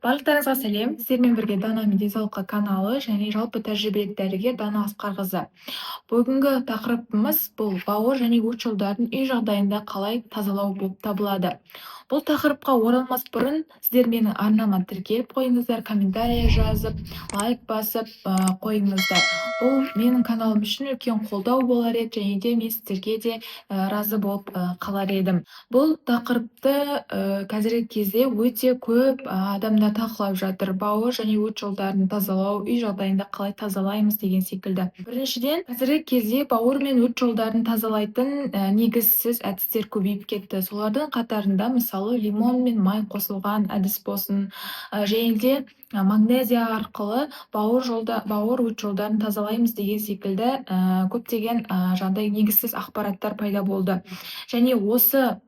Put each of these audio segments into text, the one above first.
Барлықтарыңызға сәлем! Сіздермен бірге Дана мен денсаулыққа каналы және жалпы тәжірибелік дәрігер Дана Асқарқызы. Бүгінгі тақырыбымыз бұл бауыр және өт жолдарын үй жағдайында қалай тазалау болып табылады. Бұл тақырыпқа оралмас бұрын сіздер менің арнама тіркеліп қойыңыздар, комментарий жазып, лайк басып қойыңыздар. Бұл менің каналым үшін үлкен қолдау болар еді және де мен сіздерге де разы болып қалар едім. Бұл тақырыпты қазіргі кезде өте көп адамдар талқылап жатыр. Бауыр және өт жолдарын тазалау, үй жағдайында қалай тазалаймыз деген секілді. Біріншіден, қазіргі кезде бауыр мен өт жолдарын тазалайтын негізсіз әдістер көбейіп кетті. Солардың қатарында, мысалы, лимон мен май қосылған әдіс болсын, және де магнезия арқылы бауыр, өт жолдарын тазалаймыз деген секілді көптеген жаңағыдай негізсіз ақпараттар пайда болды. Және осы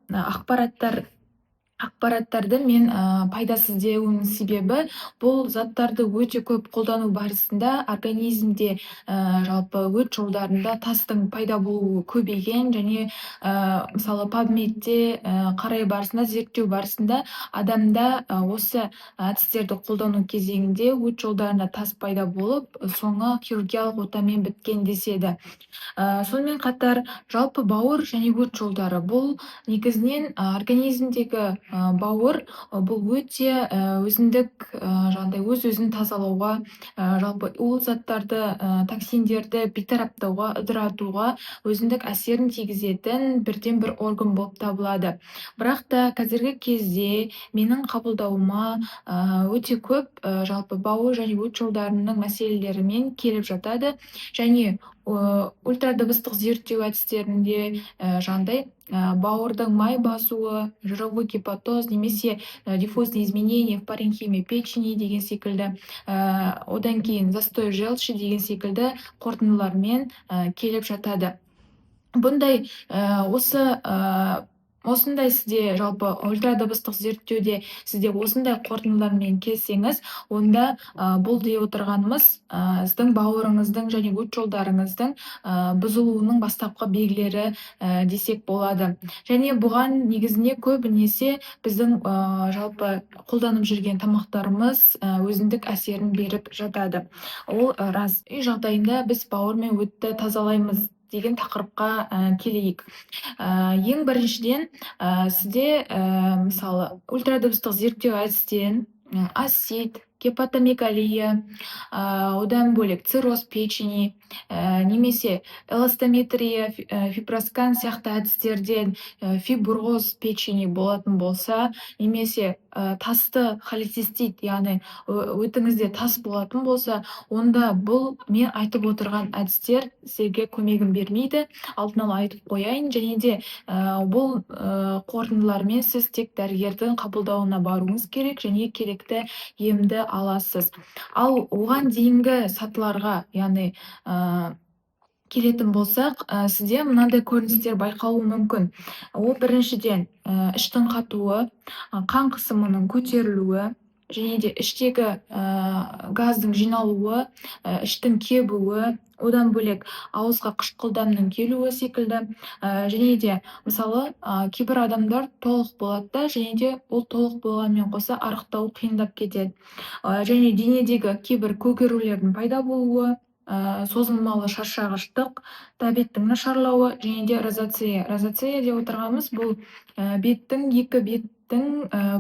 ақпараттарды мен пайдасыз деуімнің себебі, бұл заттарды өте көп қолдану барысында организмде, жалпы өт жолдарында тастың пайда болуы көбейген және мысалы, PubMedте қарай барысында, зерттеу барысында адамда осы әдістерді қолдану кезеңінде өт жолдарында тас пайда болып, соңы хирургиялық отамен біткен деседі. Сонымен қатар, жалпы бауыр және өт жолдары бұл негізінен организмдегі бауыр бұл өте өзіндік жаңағыдай өз-өзін тазалауға, жалпы улы заттарды, токсиндерді бейтараптауға, ыдыратуға өзіндік әсерін тигізетін бірден-бір орган болып табылады. Бірақ та қазіргі кезде менің қабылдауыма өте көп жалпы бауыр және өт жолдарының мәселелерімен келіп жатады және ультрадыбыстық зерттеу әдістерінде жаңағыдай бауырдың май басуы, жировой гепатоз немесе диффузные изменения в паренхиме печени деген секілді, одан кейін застой желчи деген секілді қорытындылармен келіп жатады. Бұндай осы осындай сізде жалпы ультрадыбыстық зерттеуде сізде осындай қорытындылармен келсеңіз, онда бұл деп отырғанымыз сіздің бауырыңыздың және өт жолдарыңыздың бұзылуының бастапқы белгілері десек болады. Және бұған негізінде көбінесе біздің жалпы қолданып жүрген тамақтарымыз өзіндік әсерін беріп жатады. Ол рас. Үй жағдайында біз бауыр мен өтті тазалаймыз деген тақырыпқа келейік. Ең біріншіден, сізде мысалы, ультрадыбыстық зерттеу әдістен асцит, гепатомегалия, одан бөлек цирроз печени немесе эластометрия, фиброскан сияқты әдістерден фиброз печени болатын болса немесе тасты холецистит, яғни өтіңізде тас болатын болса, онда бұл мен айтып отырған әдістер сіздерге көмегін бермейді, алдын ала айтып қояйын. Және де бұл қорытындылармен сіз тек дәрігердің қабылдауына баруыңыз керек және керекті емді аласыз. Ал оған дейінгі сатыларға, яғни келетін болсақ, сізде мынандай көріністер байқалуы мүмкін. Ол біріншіден, іштің қатуы, қан қысымының көтерілуі және де іштегі газдың жиналуы, іштің кебуі, одан бөлек ауызға қышқыл дәмнің келуі секілді. Және де, мысалы, кейбір адамдар толық болады да, және де ол толық болғанымен қоса арықтауы қиындап кетеді. Және денедегі кейбір көгерулердің пайда болуы, созылмалы шаршағыштық, тәбеттің нашарлауы және де розацеа. Розацеа деп отырғанымыз бұл беттің, екі беттің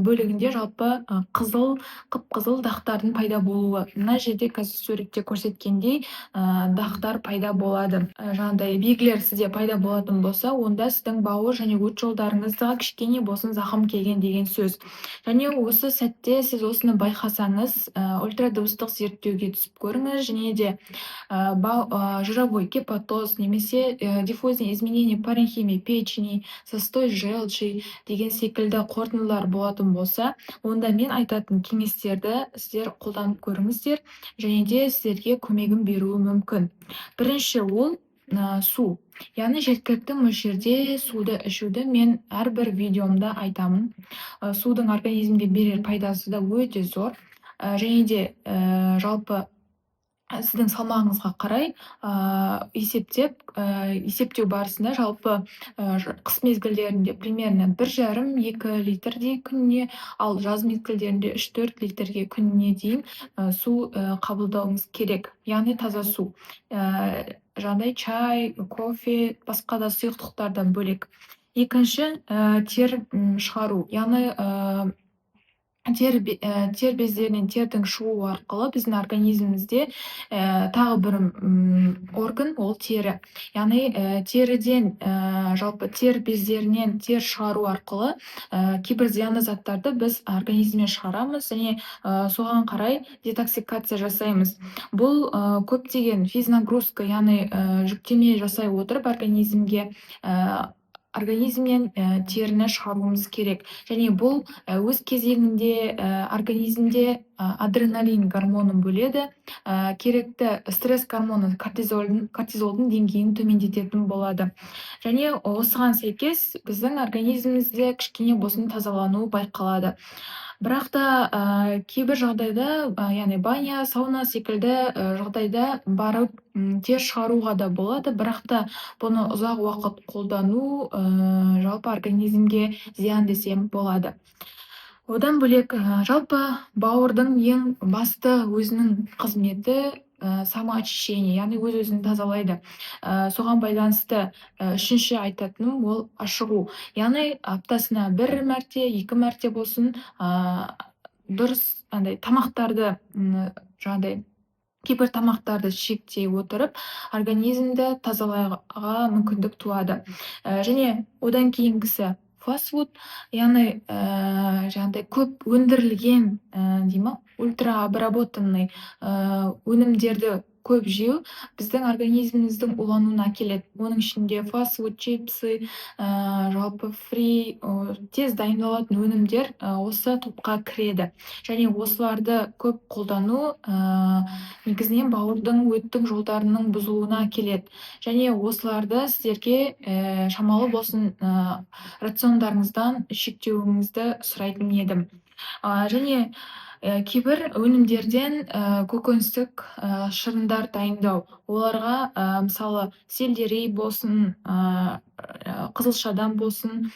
бөлігінде жалпы қызыл, қып-қызыл дақтардың пайда болуы. Мына жерде қазір суретте көрсеткендей дақтар пайда болады. Жаңағыдай белгілер сізде пайда болатын болса, онда сіздің бауыр және өт жолдарыңызға кішкене болсын зақым келген деген сөз. Және осы сәтте сіз осыны байқасаңыз, ультрадыбыстық зерттеуге түсіп көріңіз және де жировой гепатоз немесе диффузные изменения паренхимы печени, застой желчи деген секілді қорытындылар болатын болса, онда мен айтатын кеңестерді сіздер қолданып көріңіздер және де сіздерге көмегін беруі мүмкін. Бірінші ол су. Яғни жеткілікті мөлшерде суды ішуді мен әрбір видеомда айтамын. Судың организмге берер пайдасы да өте зор. Және де жалпы Сіздің салмағыңызға қарай есептеп, есептеу барысында жалпы қыс мезгілдерінде примерно 1,5-2 литрдей күніне, ал жаз мезгілдерінде 3-4 литрге күніне дейін су қабылдауыңыз керек, яғни таза су, жаңағыдай чай, кофе, басқа да сұйықтықтардан бөлек. Екінші, тер шығару, яғни тер бездерінен тердің шығуы арқылы біздің организмімізде тағы бір орган, ол тері, яғни теріден, жалпы тер бездерінен тер шығару арқылы кейбір зиянды заттарды біз организмнен шығарамыз және соған қарай детоксикация жасаймыз. Бұл көптеген физнагрузка, яғни жүктеме жасай отырып организмге, организмнен теріні шығаруымыз керек. Және бұл өз кезегінде организмде адреналин гормонын бөледі, керекті стресс гормоны кортизолдың деңгейін төмендететін болады. Және осыған сәйкес біздің организмімізде кішкене болсын тазалану байқалады. Бірақ та кейбір жағдайда, яғни баня, сауна секілді жағдайда барып тер шығаруға да болады, бірақ та бұны ұзақ уақыт қолдану жалпы организмге зиян десем болады. Одан бөлек, жалпы бауырдың ең басты өзінің қызметі самоочищение, яғни өз өзін тазалайды. Соған байланысты үшінші айтатыным, ол ашығу, яғни аптасына бір мәрте, екі мәрте болсын, дұрыс андай тамақтарды, жаңағыдай кейбір тамақтарды шектей отырып, организмді тазалауға мүмкіндік туады. Және одан кейінгісі фастфуд, яғни жаңағыдай көп өндірілген, дей ма, ультраобработанный өнімдерді көп жеу біздің организміміздің улануына әкеледі. Оның ішінде фастфуд, чипсы, жалпы фри, тез дайындалатын өнімдер осы топқа кіреді. Және осыларды көп қолдану негізінен бауырдың, өттің жолдарының бұзылуына әкеледі. Және осыларды сіздерге шамалы болсын рациондарыңыздан шектеуіңізді сұрайтын едім. Және кейбір өнімдерден көкөністік шырындар дайындау. Оларға, мысалы, сельдерей болсын, қызылшадан болсын,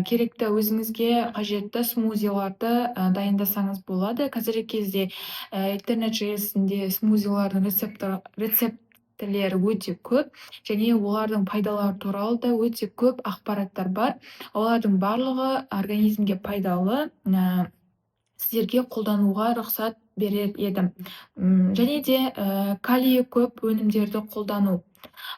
керекті өзіңізге қажетті смузиларды дайындасаңыз болады. Қазіргі кезде интернет желісінде смузилардың рецептілері өте көп және олардың пайдалары туралы да өте көп ақпараттар бар. Олардың барлығы организмге пайдалы, сіздерге қолдануға рұқсат берер едім. Және де калийі көп өнімдерді қолдану.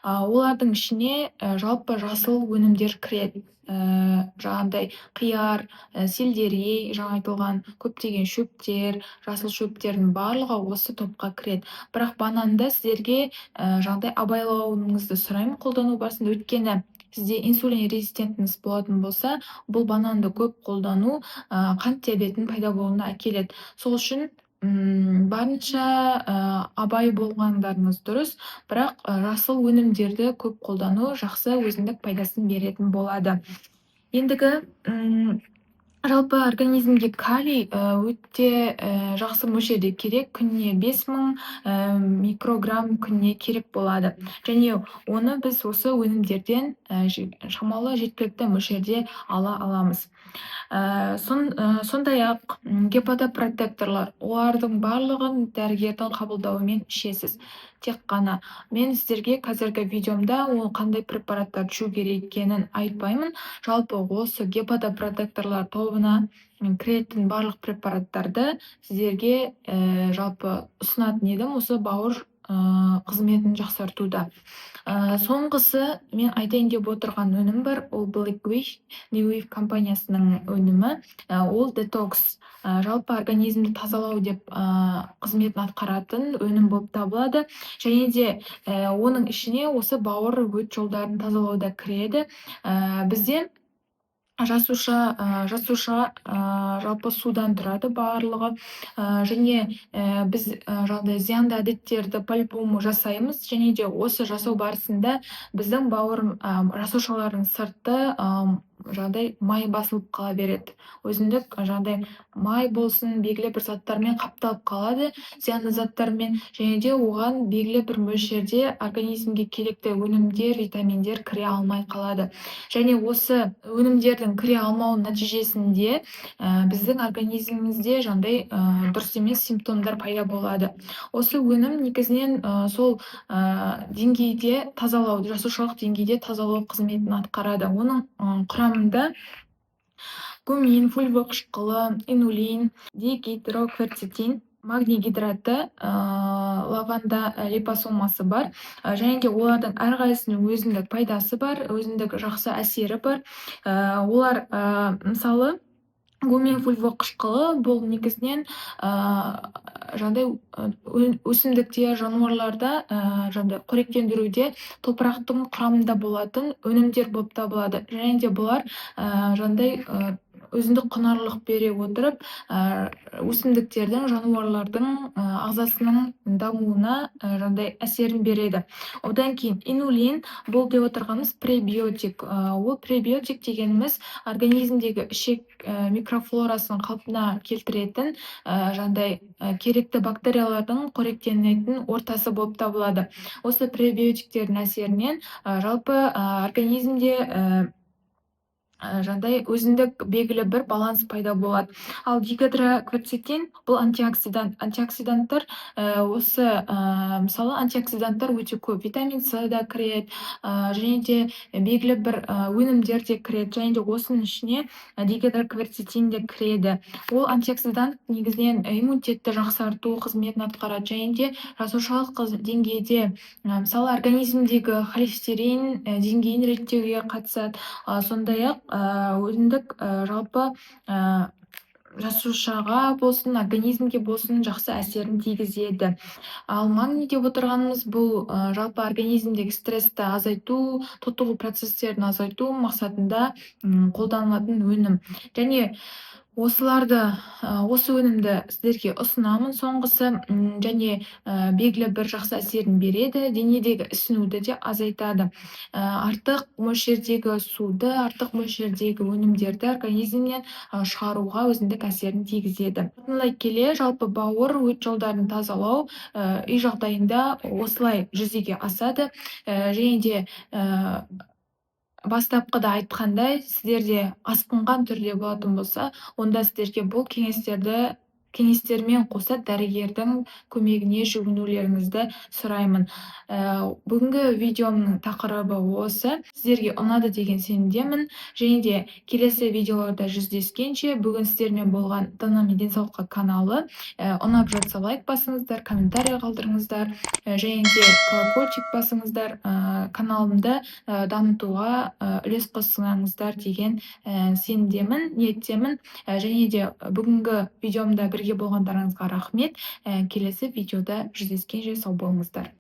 Олардың ішіне жалпы жасыл өнімдер кіреді. Жаңағындай қияр, сельдерей, жаңа айтылған көптеген шөптер, жасыл шөптердің барлығы осы топқа кіреді. Бірақ бананды сіздерге жаңағыдай абайлауыңызды сұраймын қолдану барысында, өйткені сізде инсулин резистентность болатын болса, бұл бананды көп қолдану қант диабетінің пайда болуына әкеледі. Сол үшін барынша абай болғандарыңыз дұрыс, бірақ жасыл өнімдерді көп қолдану жақсы өзіндік пайдасын беретін болады. Ендігі, жалпы организмге калий өте жақсы мөлшерде керек, күніне 5000 микрограмм күніне керек болады. Және оны біз осы өнімдерден шамалы жеткілікті мөлшерде ала аламыз. Сондай-ақ гепатопротекторлар, олардың барлығын дәрігердің қабылдауымен ішесіз. Тек қана мен сіздерге қазіргі видеомда ол қандай препараттарды ішу керек екенін айтпаймын. Жалпы осы гепатопротекторлар тобына кіретін барлық препараттарды сіздерге жалпы ұсынатын едім осы бауыр қызметін жақсартуда. Соңғысы мен айтайын деп отырған өнім бар, ол Black Witch New Wave компаниясының өнімі. Ол детокс, жалпы организмді тазалау деп қызметін атқаратын өнім болып табылады. Және де оның ішіне осы бауыр, өт жолдарын тазалау да кіреді. Бізде жасуша жалпы судан тұрады барлығы. Және біз жаңағыдай зиянды әдеттерді по-любому жасаймыз және де осы жасау барысында біздің бауыр жасушалардың сырты Жаңағыдай май басылып қала береді. Өзіндік жаңағыдай май болсын, белгілі бір заттармен қапталып қалады, зиянды заттармен, және де оған белгілі бір мөлшерде организмге керекті өнімдер, витаминдер кіре алмай қалады. Және осы өнімдердің кіре алмауының нәтижесінде біздің организмімізде жаңағыдай дұрыс емес симптомдар пайда болады. Осы өнім негізінен сол деңгейде тазалау, жасушалық деңгейде тазалау қызметін атқарады. Оның құрамында гумин, фульвоқышқылы, инулин, дигидрокверцетин, магний гидраты, лаванда липосомасы бар. Және де олардың әрқайсысының өзіндік пайдасы бар, өзіндік жақсы әсері бар. Олар, мысалы, гумин фульвоқышқылы бұл негізінен жаңағыдай өсімдікте, жануарларда, жаңағыдай қоректендіруде топырақтың құрамында болатын өнімдер болып табылады. Және де бұлар жаңағыдай өзіндік құнарлылық бере отырып, өсімдіктердің, жануарлардың ағзасының дамуына жаңағыдай әсерін береді. Одан кейін инулин, бұл деп отырғанымыз пребиотик. Ол пребиотик дегеніміз организмдегі ішек микрофлорасын қалпына келтіретін, жаңағыдай керекті бактериялардың қоректенетін ортасы болып табылады. Осы пребиотиктердің әсерінен жалпы организмде жаңағыдай өзіндік белгілі бір баланс пайда болады. Ал дигидрокверцетин бұл антиоксидант. Антиоксиданттар осы, мысалы, антиоксиданттар өте көп. Витамин С да кіреді, және де белгілі бір өнімдер де кіреді. Және де осының ішіне дигидрокверцетин де кіреді. Ол антиоксидант негізінен иммунитетті жақсарту қызметін атқарады және де жасушалық деңгейде, мысалы, организмдегі холестерин деңгейін реттеуге қатысады. Сондай-ақ өзіндік, жалпы жасушаға болсын, организмге болсын жақсы әсерін тигізеді. Ал магний деп отырғанымыз бұл жалпы организмдегі стрессті азайту, тотығу процестерін азайту мақсатында қолданылатын өнім. Және осыларды, осы өнімді сіздерге ұсынамын соңғысы, және белгілі бір жақсы әсерін береді, денедегі ісінуді де азайтады. Артық мөлшердегі суды, артық мөлшердегі өнімдерді организмнен шығаруға өзіндік әсерін тигізеді. Қорытындылай келе, жалпы бауыр, өт жолдарын тазалау үй жағдайында осылай жүзеге асады. Және де бастапқыда айтқандай, сіздерде асқынған түрде болатын болса, онда сіздерге бұл кеңестермен қоса дәрігердің көмегіне жүгінулеріңізді сұраймын. Бүгінгі видеомның тақырыбы осы. Сіздерге ұнады деген сенімдемін. Және де келесі видеоларда жүздескенше, бүгін сіздермен болған Дана мен денсаулыққа каналы. Ұнап жатса, лайк басыңыздар, комментарий қалдырыңыздар, және де колокольчик басыңыздар, каналымды дамытуға үлес қоссаңыздар деген сенімдемін, ниеттемін. Және де бүгінгі видеомда бірге болғандарыңызға рахмет. Келесі видеода жүздескенше сау болыңыздар.